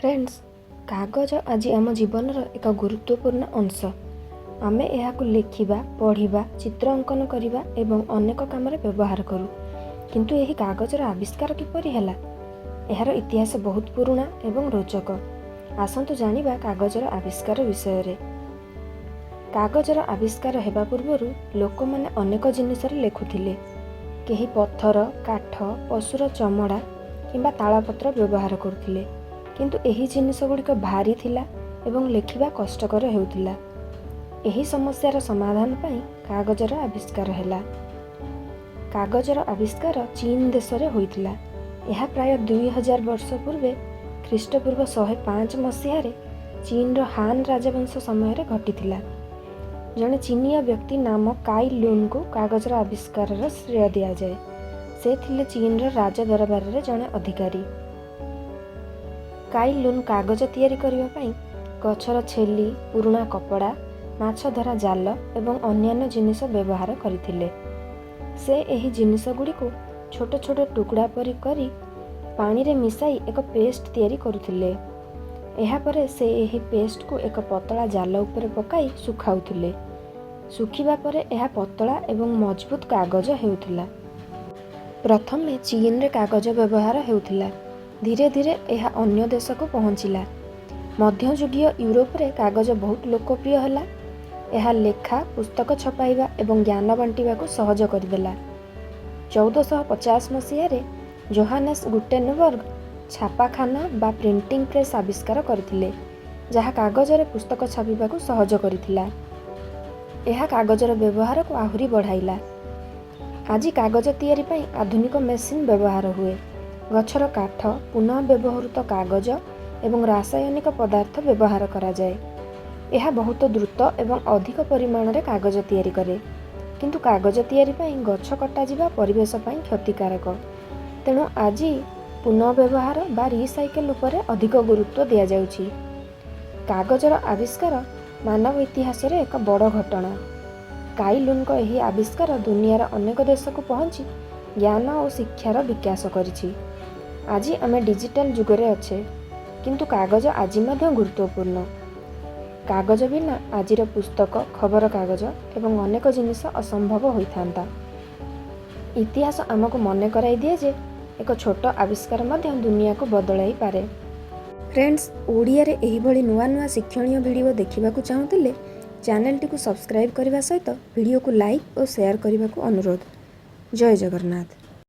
Friends, କାଗଜ ଆଜି ଆମ ଜୀବନର ଏକ ଗୁରୁତ୍ୱପୂର୍ଣ୍ଣ ଅଂଶ। ଆମେ ଏହାକୁ ଲେଖିବା, ପଢ଼ିବା, ଚିତ୍ର ଅଙ୍କନ କରିବା ଏବଂ ଅନେକ କାମରେ ବ୍ୟବହାର କରୁ। କିନ୍ତୁ ଏହି କାଗଜର ଆବିଷ୍କାର କିପରି ହେଲା? ଏହାର ଇତିହାସ ବହୁତ ପୁରୁଣା ଏବଂ ରୋଚକ। ଆସନ୍ତୁ ଜାଣିବା କାଗଜର ଆବିଷ୍କାର ବିଷୟରେ। କାଗଜର ଆବିଷ୍କାର ହେବା ପୂର୍ବରୁ ଲୋକମାନେ ଅନେକ ଜିନିଷରେ ଲେଖୁଥିଲେ। କେହି ପଥର, କାଠ, ପଶୁର ଚମଡ଼ା କିମ୍ବା ତାଳପତ୍ର ବ୍ୟବହାର କରୁଥିଲେ। କିନ୍ତୁ ଏହି ଜିନିଷଗୁଡ଼ିକ ଭାରୀ ଥିଲା ଏବଂ ଲେଖିବା କଷ୍ଟକର ହେଉଥିଲା। ଏହି ସମସ୍ୟାର ସମାଧାନ ପାଇଁ କାଗଜର ଆବିଷ୍କାର ହେଲା। କାଗଜର ଆବିଷ୍କାର ଚୀନ ଦେଶରେ ହୋଇଥିଲା। ଏହା ପ୍ରାୟ 2000 ବର୍ଷ ପୂର୍ବେ, ଖ୍ରୀଷ୍ଟପୂର୍ବ 105 ମସିହାରେ ଚୀନର ହାନ୍ ରାଜବଂଶ ସମୟରେ ଘଟିଥିଲା। ଜଣେ ଚୀନୀୟ ବ୍ୟକ୍ତି ନାମ କାଇ ଲୁନ୍ଙ୍କୁ କାଗଜର ଆବିଷ୍କାରର ଶ୍ରେୟ ଦିଆଯାଏ। ସେ ଥିଲେ ଚୀନର ରାଜ ଦରବାରରେ ଜଣେ ଅଧିକାରୀ। କାଇ ଲୁନ୍ କାଗଜ ତିଆରି କରିବା ପାଇଁ ଗଛର ଛେଲି, ପୁରୁଣା କପଡ଼ା, ମାଛ ଧରା ଜାଲ ଏବଂ ଅନ୍ୟାନ୍ୟ ଜିନିଷ ବ୍ୟବହାର କରିଥିଲେ। ସେ ଏହି ଜିନିଷଗୁଡ଼ିକୁ ଛୋଟ ଛୋଟ ଟୁକୁଡ଼ା ପରି କରି ପାଣିରେ ମିଶାଇ ଏକ ପେଷ୍ଟ ତିଆରି କରୁଥିଲେ। ଏହାପରେ ସେ ଏହି ପେଷ୍ଟକୁ ଏକ ପତଳା ଜାଲ ଉପରେ ପକାଇ ଶୁଖାଉଥିଲେ। ଶୁଖିବା ପରେ ଏହା ପତଳା ଏବଂ ମଜବୁତ କାଗଜ ହେଉଥିଲା। ପ୍ରଥମେ ଚୀନରେ କାଗଜ ବ୍ୟବହାର ହେଉଥିଲା। ଧୀରେ ଧୀରେ ଏହା ଅନ୍ୟ ଦେଶକୁ ପହଞ୍ଚିଲା। ମଧ୍ୟଯୁଗୀୟ ୟୁରୋପରେ କାଗଜ ବହୁତ ଲୋକପ୍ରିୟ ହେଲା। ଏହା ଲେଖା, ପୁସ୍ତକ ଛପାଇବା ଏବଂ ଜ୍ଞାନ ବାଣ୍ଟିବାକୁ ସହଜ କରିଦେଲା। 1450 ମସିହାରେ ଜୋହାନେସ୍ ଗୁଟେନବର୍ଗ ଛାପାଖାନା ବା ପ୍ରିଣ୍ଟିଂ ପ୍ରେସ୍ ଆବିଷ୍କାର କରିଥିଲେ, ଯାହା କାଗଜରେ ପୁସ୍ତକ ଛାପିବାକୁ ସହଜ କରିଥିଲା। ଏହା କାଗଜର ବ୍ୟବହାରକୁ ଆହୁରି ବଢ଼ାଇଲା। ଆଜି କାଗଜ ତିଆରି ପାଇଁ ଆଧୁନିକ ମେସିନ୍ ବ୍ୟବହାର ହୁଏ। ଗଛର କାଠ, ପୁନଃ ବ୍ୟବହୃତ କାଗଜ ଏବଂ ରାସାୟନିକ ପଦାର୍ଥ ବ୍ୟବହାର କରାଯାଏ। ଏହା ବହୁତ ଦ୍ରୁତ ଏବଂ ଅଧିକ ପରିମାଣରେ କାଗଜ ତିଆରି କରେ। କିନ୍ତୁ କାଗଜ ତିଆରି ପାଇଁ ଗଛ କଟାଯିବା ପରିବେଶ ପାଇଁ କ୍ଷତିକାରକ। ତେଣୁ ଆଜି ପୁନଃବ୍ୟବହାର ବା ରିସାଇକେଲ ଉପରେ ଅଧିକ ଗୁରୁତ୍ୱ ଦିଆଯାଉଛି। କାଗଜର ଆବିଷ୍କାର ମାନବ ଇତିହାସରେ ଏକ ବଡ଼ ଘଟଣା। କାଇଲୁନ୍ଙ୍କ ଏହି ଆବିଷ୍କାର ଦୁନିଆର ଅନେକ ଦେଶକୁ ପହଞ୍ଚି ଜ୍ଞାନ ଓ ଶିକ୍ଷାର ବିକାଶ କରିଛି। ଆଜି ଆମେ ଡିଜିଟାଲ ଯୁଗରେ ଅଛେ, କିନ୍ତୁ କାଗଜ ଆଜି ମଧ୍ୟ ଗୁରୁତ୍ୱପୂର୍ଣ୍ଣ। କାଗଜ ବିନା ଆଜିର ପୁସ୍ତକ, ଖବରକାଗଜ ଏବଂ ଅନେକ ଜିନିଷ ଅସମ୍ଭବ ହୋଇଥାନ୍ତା। ଇତିହାସ ଆମକୁ ମନେ କରାଇ ଦିଏ ଯେ ଏକ ଛୋଟ ଆବିଷ୍କାର ମଧ୍ୟ ଦୁନିଆକୁ ବଦଳାଇ ପାରେ। ଫ୍ରେଣ୍ଡସ୍, ଓଡ଼ିଆରେ ଏହିଭଳି ନୂଆ ନୂଆ ଶିକ୍ଷଣୀୟ ଭିଡ଼ିଓ ଦେଖିବାକୁ ଚାହୁଁଥିଲେ ଚ୍ୟାନେଲଟିକୁ ସବସ୍କ୍ରାଇବ୍ କରିବା ସହିତ ଭିଡ଼ିଓକୁ ଲାଇକ୍ ଓ ସେୟାର କରିବାକୁ ଅନୁରୋଧ। ଜୟ ଜଗନ୍ନାଥ।